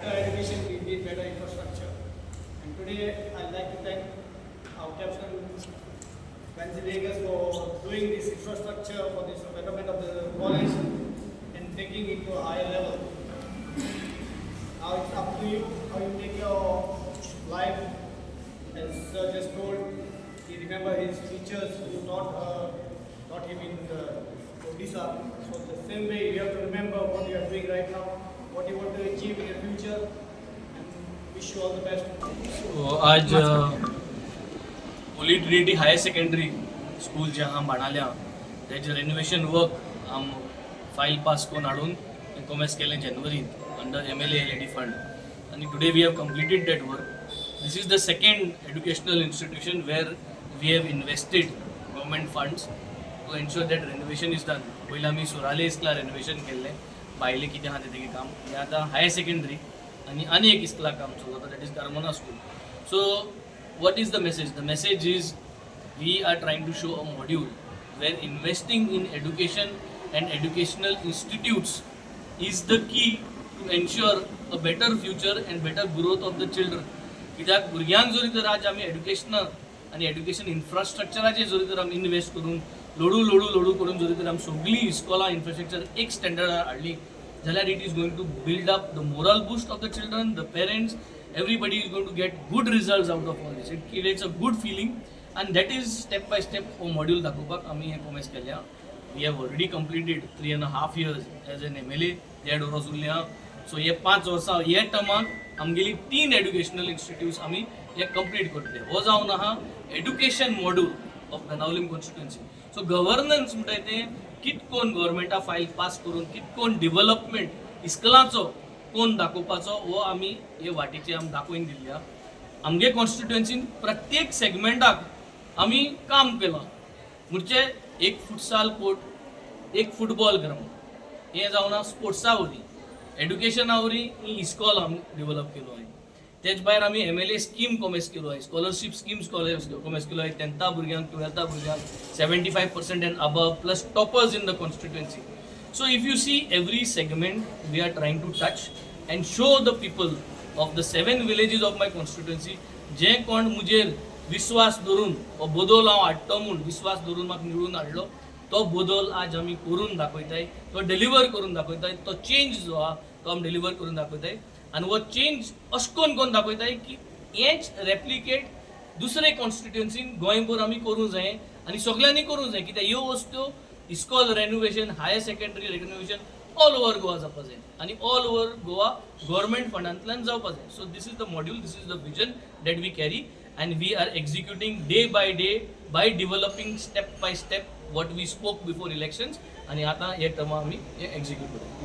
Better education, we need better infrastructure. And today, I'd like to thank our captain, Venzy Viegas, for doing this infrastructure for this betterment of the college and taking it to a higher level. Now it's up to you how you take your life. As Sir just told, he remember his teachers who taught him in the Odisha. So the same way you have to remember what you are doing right now, what you want to achieve in the future, and wish you all the best. So, आज Holy Trinity Higher Secondary School जे आहा बाणाल्या, तेजें renovation work आम file pass करून हाडून कोमेस केलें जानेवारीन under MLA LAD fund आनी today we have completed that work. This is the second educational institution where we have invested government funds to ensure that renovation is done. पयलीं आमी सुराले इस्कला renovation केल्लें, भायलें कितें आहा तें काम. हें आतां हायर सेकेंडरी आनी आनी एक इस्कला काम चालू आसा, that is Carmona School. So what is the message? The message is we are trying to show a module where investing in education and educational institutes is the key to ensure a better future and better growth of the children. कित्याक भुरग्यांक जरी तर आज आमी educational आनी education इन्फ्रास्ट्रक्चराचेर जरी तर आमी इनवेस्ट करून लोडू लोडू लोडू करून जरी तर आमी सगळीं इस्कॉलां इन्फ्रास्ट्रक्चर एक स्टँडर्डार हाडली जाल्यार it is going to build up the moral boost of the children, the parents, everybody is going to get good results out of all this. It creates a good feeling, and that is step by step हो module दाखोवपाक आमी हें कोमेस केल्या. We have already completed 3.5 years as an MLA. देड वर्स उरलें आहा. So हे 5 वर्सां हे टर्माक आमगेली तीन एड्युकेशनल इन्स्टिट्यूट्स आमी हे कंप्लीट करतले. हो जावन आहा education module of Benaulim constituency. So governance म्हणटाय तें कित कोन गव्हर्मेंटा फायल पास करून कित कोन डिवलपमेंट इस्कलाचो कोण दाखोवपाचो, हो आमी हे वाटेचे आमी दाखोवन दिल्ली आहा. आमगे कॉन्स्टिट्युएन्सीन प्रत्येक सेगमेंटाक आमी काम केलां. म्हणजे एक फुटसाल कोर्ट, एक फुटबॉल ग्रावंड, हें जावन स्पोर्ट्सा वरवीं, एड्युकेशना वरवीं ही इस्कॉल आमी डेव्हलप केलो आहे. तेच भायर आमी एमएलए स्कीम कोमेस केलो आहे, स्कॉलरशीप स्कीम कोमेस केलो आहे. टेंथा भुरग्यांक, ट्वेल्था भुरग्यांक 75% and above plus toppers in the constituency. So if you see, every segment we are trying to touch and show the people of the seven villages of my constituency, जे कोण म्हजेर विस्वास धरून हो बदल हांव हाडटलो म्हूण विस्वास धरून म्हाका निवडून हाडलो, तो बदल आज आमी करून दाखयताय, तो डिलिव्हर करून दाखयताय. तो चेंज जो आहा तो आमी डिलिव्हर करून दाखयताय आनी हो चेंज अशें करून करून दाखयताय की हेंच रेप्लिकेट दुसरे कॉन्स्टिट्युएन्सीन गोंयभर आमी करूंक जाय आनी सगल्यांनी करूंक जाय. कित्याक ह्यो वस्तू इस्कॉल renovation, higher secondary renovation all over Goa जावपा जाय आनी ऑल ओवर गोवा गव्हर्मेंट फंडांतल्यान जावपा जाय. So this is the module, this is the vision that we carry, and we are executing day by day by developing step by step what we spoke before elections. आनी आतां हे टर्मा आमी हे execute करता.